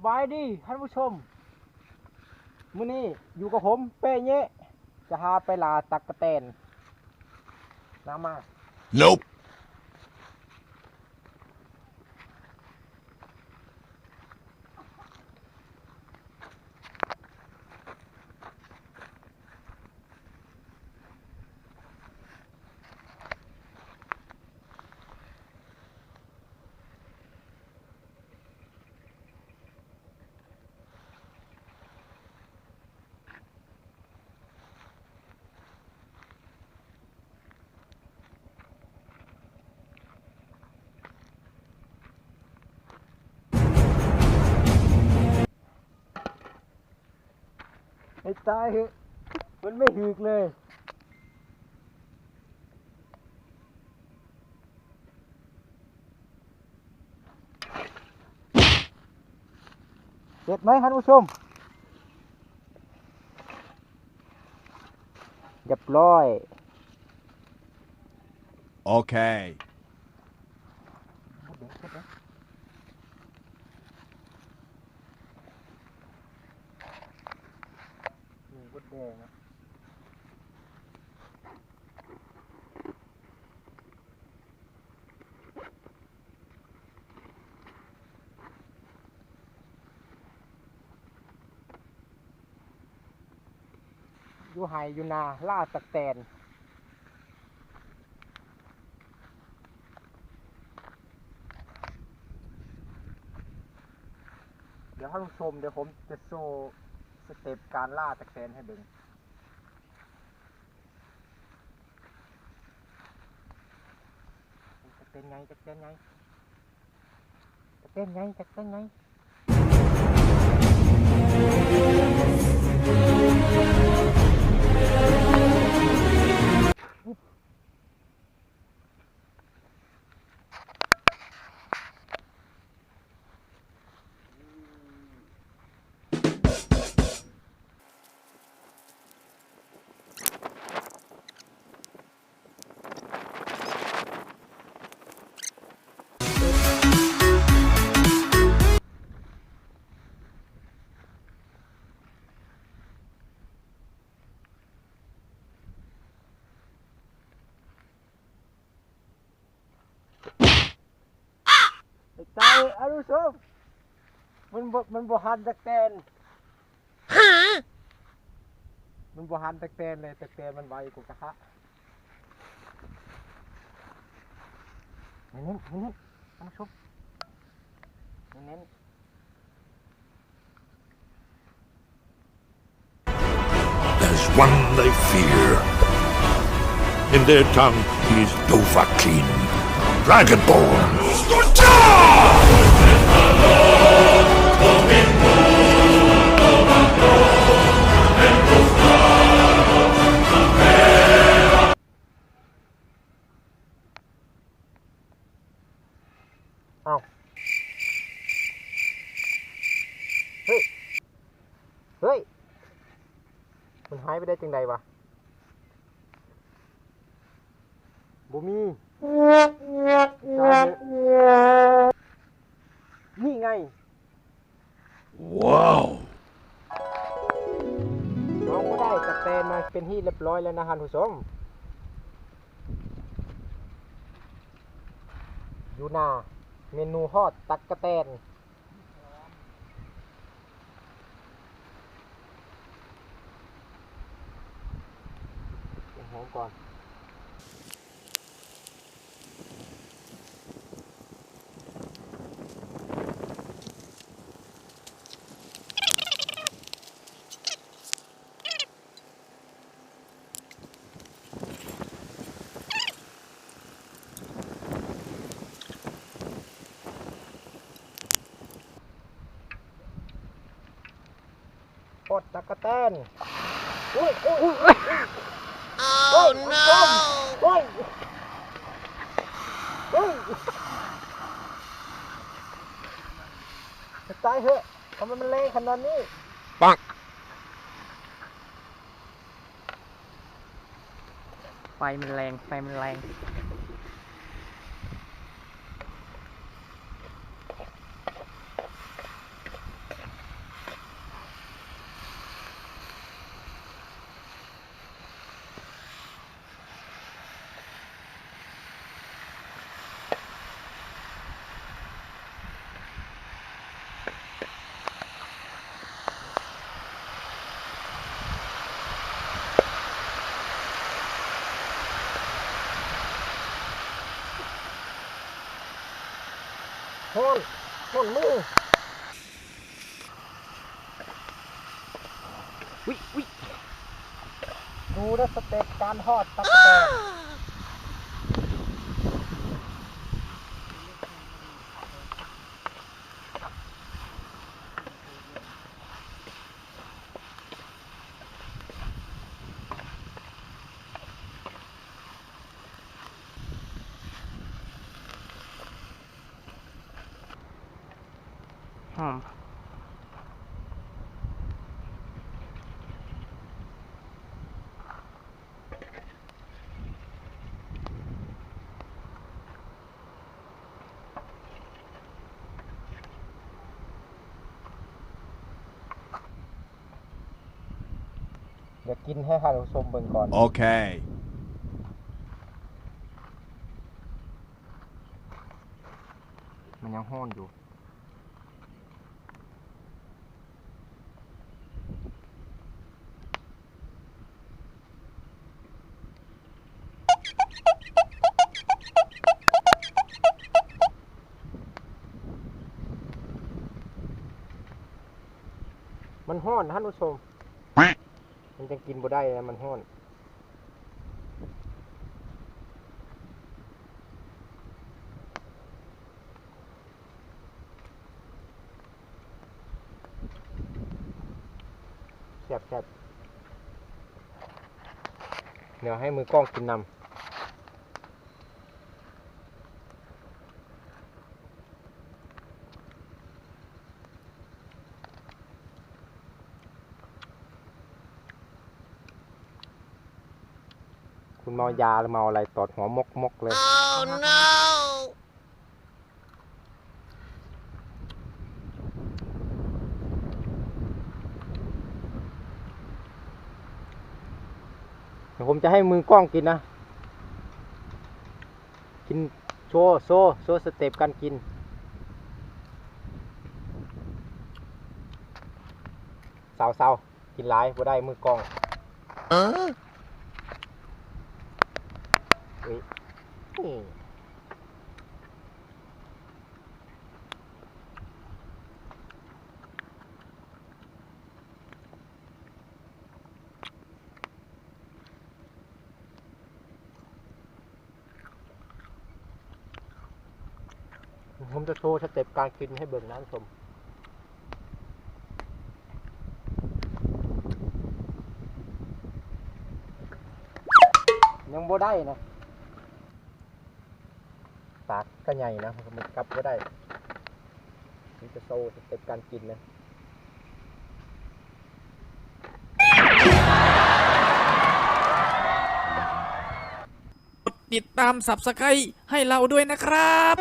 ສະບາຍດີທ່ານຜູ້ຊົມ, ມື້ນີ້ຢູ່ກັບຜົມເປ້ເຍະ ຈະພາໄປລ່າຕັກກະແຕນ. ນຳມາ. Nope. ໃຫ້ຕາຍເຖາະ ມັນໄມ່ຖືກເລີຍ. ເຈັບໄໝທ່ານຜູ້ຊົມ? ຮຽບຮ້ອຍ. ໂອເຄ. ຢູ່ໄຮ່ຢູ່ນາລ່າຕັກແຕນ. ດຽວທ່ານຜູ້ຊົມ ດຽວຜົມຈະໂຊສະເຕັບການລ່າຕັກແຕນໃຫ້ເບິ່ງ. ຕັກແຕນໃຫຍ່ ຕັກແຕນໃຫຍ່ ຕັກແຕນໃຫຍ່ ຕັກແຕນໃຫຍ່. ຕາຍ ອານຸຊົມ ມັນບໍ່ ມັນບໍ່ຫັນຕັກແຕນ. ຮະ? ມັນບໍ່ຫັນຕັກແຕນເລີຍ, ຕັກແຕນມັນໄວກວ່າກະທະ. ແໜ້ນໆ ແໜ້ນໆ ທ່ານຜູ້ຊົມ ແໜ້ນໆ. There's one they fear. In their tongue, he's Dovahkiin, Dragonborn. ອ້າວ ເຮີ້ຍ ເຮີ້ຍ ມັນຫາຍໄປໄດ້ຈັ່ງໃດວະ? ບໍ່ມີ ນີ້ໄງ. ວ້າວ ເຮົາກໍໄດ້ຕັກແຕນມາເປັນທີ່ຮຽບຮ້ອຍແລ້ວນະທ່ານຜູ້ຊົມ. ຢູ່ໜ້າເມນູຮອດຕັກກະແຕນ. ຫອມກ່ອນ. ປອດຕັກກະແຕນ. ໂອ້ຍ ໂອ້ຍ ໂອ້ຍ ໂອ້ຍ ໂອ້ຍ ໂອ້ຍ ໂອ້ຍ ຕາຍເຖາະ ທຳໄມມັນແລງຂະໜາດນີ້? ປັງ. ໄຟມັນແລງ ໄຟມັນແລງ. ຮ້ອນ ຮ້ອນມື. ອຸ້ຍ ອຸ້ຍ ດູເດີ ສະເຕັບການທອດຕັກແຕນ. ຫອມ. ດຽວກິນໃຫ້ທ່ານຜູ້ຊົມເບິ່ງກ່ອນ. ໂອເຄ. ມັນຍັງຮ້ອນຢູ່. ມັນຮ້ອນ ທ່ານຜູ້ຊົມ. ມັນຈັ່ງກິນບໍ່ໄດ້ນະ ມັນຮ້ອນ. ແຊບໆ. ດຽວໃຫ້ມືກ້ອງກິນນຳ. ຄຸນເມົາຢາ ຫຼື ເມົາອະໄລ ຕອດຫົວມົກໆເລີຍ. ດຽວຜົມຈະໃຫ້ມືກ້ອງກິນນະ. ກິນ ໂຊ ໂຊ ໂຊສະເຕັບການກິນ. ເຊົາໆ ກິນຫຼາຍບໍ່ໄດ້ມືກ້ອງ. ເອີ ເອີຍ ນີ້. ຜົມຈະໂຊສະເຕັບການກິນໃຫ້ເບິ່ງນະທ່ານຜູ້ຊົມ. ຍັງບໍ່ໄດ້ນະ. ປາກກະໃຫຍ່ນະ ມັນກັບບໍ່ໄດ້. ມີແຕ່ໂຊສະເຕັບການກິນນະ. ກົດຕິດຕາມ Subscribe ໃຫ້ເຮົາດ້ວຍນະຄັບ.